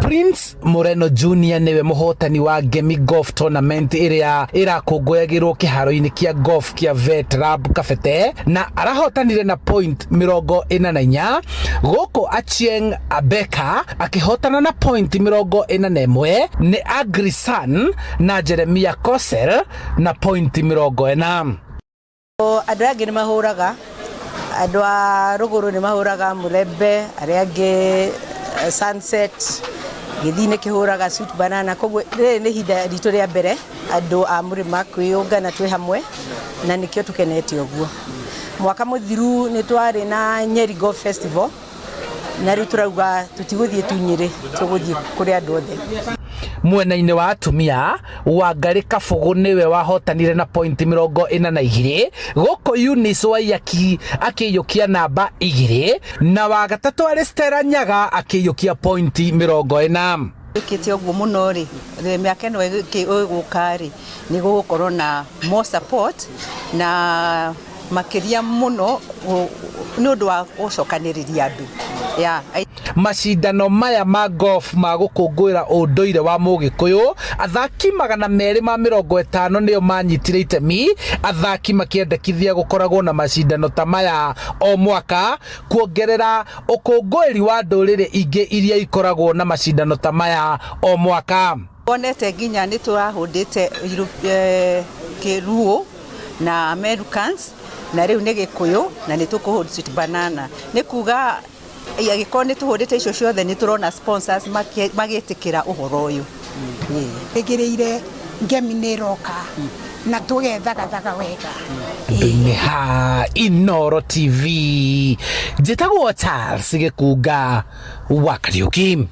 Prince Moreno Junior nĩwe mũhotani wa Ngemi Golf Tournament ĩrĩa ĩrakũngũyagĩrwo kĩharo-inĩ kĩa golf kĩa Vet Lab Kabete na arahotanire na point 44 gũkũ Achieng Abeka akĩhotana na point 41 nĩ Agrisan na Jeremia Kosel na point 40. Andũ arĩa angĩ nĩ mahũraga, andũ a rũgũrũ nĩ mahũraga mũrembe, arĩa angĩ sunset, gĩthii nĩ kĩhũraga sweet banana, koguo rĩrĩ nĩ ihinda ritũ rĩa mbere andũ a mũrĩma kwĩyũngana twĩ hamwe na nĩkĩo tũkenete ũguo. Mwaka mũthiru nĩ twarĩ na Nyeri Golf Festival na rĩu tũrauga tũtigũthiĩ tu Nyĩrĩ, tũgũthiĩ kũrĩ andũ othe. Mwena-inĩ wa atumia, Wangarĩ Kabũgũ nĩwe wahotanire na pointi 42, gũkũ Eunice Waiyaki akĩiyũkia namba 2 na wa gatatũ arĩ Stella Nyaga akĩiyũkia pointi 40. Ĩkĩte ũguo mũno rĩ, mĩaka ĩno ĩgũka rĩ, nĩ gũgũkorwo na more support na makĩria mũno nĩ ũndũ wa gũcokanĩrĩria andũ yeah. Macindano maya ma golf ma gũkũngũĩra ũndũire wa Mũgĩkũyũ, athaki 250 nĩo manyitire itemi, athaki makĩendekithia gũkoragwo na macindano ta maya o mwaka kuongerera ũkũngũĩri wa ndũrĩrĩ ingĩ iria ikoragwo na macindano ta maya o mwaka. Wonete nginya nĩ tũrahũndĩte Kĩruũ na Americans na rĩu nĩ Gĩkũyũ na nĩ tũkũhold Sweet Banana. Nĩ kuga angĩkorwo nĩ tũhũndĩte icio ciothe nĩ tũrona sponsors magĩtĩkĩra ũhoro ũyũ. Ĩgĩrĩire ngemi nĩ ĩroka na tũgethagathaga wega. Andũ-inĩ ha Inooro TV, njĩtagwo Charles Gĩkunga wa Kariũki.